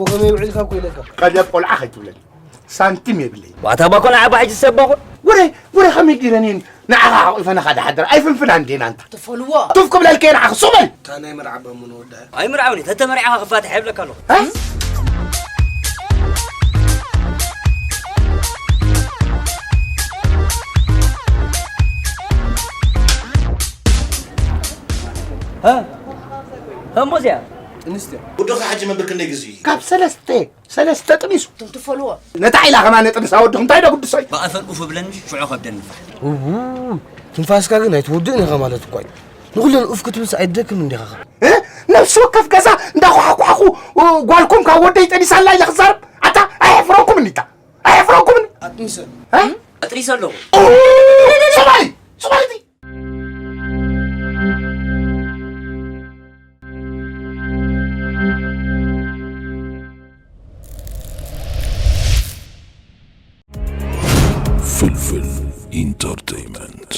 ከመይ ውዒልካ እኮ ኢለካ። ቀለብ ቆልዓ ከይትብለኒ። ሳንቲም የብለይ። ዋታ ባኮን ዓባ ሕጂ ሰባኹ። ወረ ወረ ከመይ ዲረኔን ንዓኻ ሓቑፈ ንኻ ድሓድር ኣይፍንፍናን ዴና እንታ። ትፈልዎ። ቱፍ ክብለልከ ንዓኻ ሱቕ በል። እታ ናይ መርዓ እባ ምንወድኣ። ኣይምርዓውኒ ተተመሪዕኻ ክፋትሕ የብለካ ኣለኹ። እ? እምቦዚያ ጥንስቲ ወዶኻ ሕጂ መበል ክንደይ ግዜ እዩ? ካብ ሰለስተ ሰለስተ ጥኒሱ እቶም ትፈልዎ ነታ ኢላ ከማነ ጥንሳ ወድኹም እንታይ ዶ ግድሶይ? ብኣፈን ኡፍ ብለኒ ሽዑ ከብደኒ ንፋሕ። ትንፋስካ ግን ኣይትወድእን ኢኻ ማለት እኳ እዩ። ንኹለን ኡፍ ክትብልስ ኣይደክም እንዲኻ ኸ? እ? ነፍሲ ወከፍ ገዛ እንዳኳሓኳሕኩ ጓልኩም ካብ ወደይ ጠኒሳላ ኢለ ክዛረብ ኣታ ኣየሕፍረኩም እንዲታ ኣየሕፍረኩም ኣጥኒሰ እ? ኣጥኒሰ ኣለኹ። ሶማሊ ሶማሊ ፍልፍል ኢንተርቴይመንት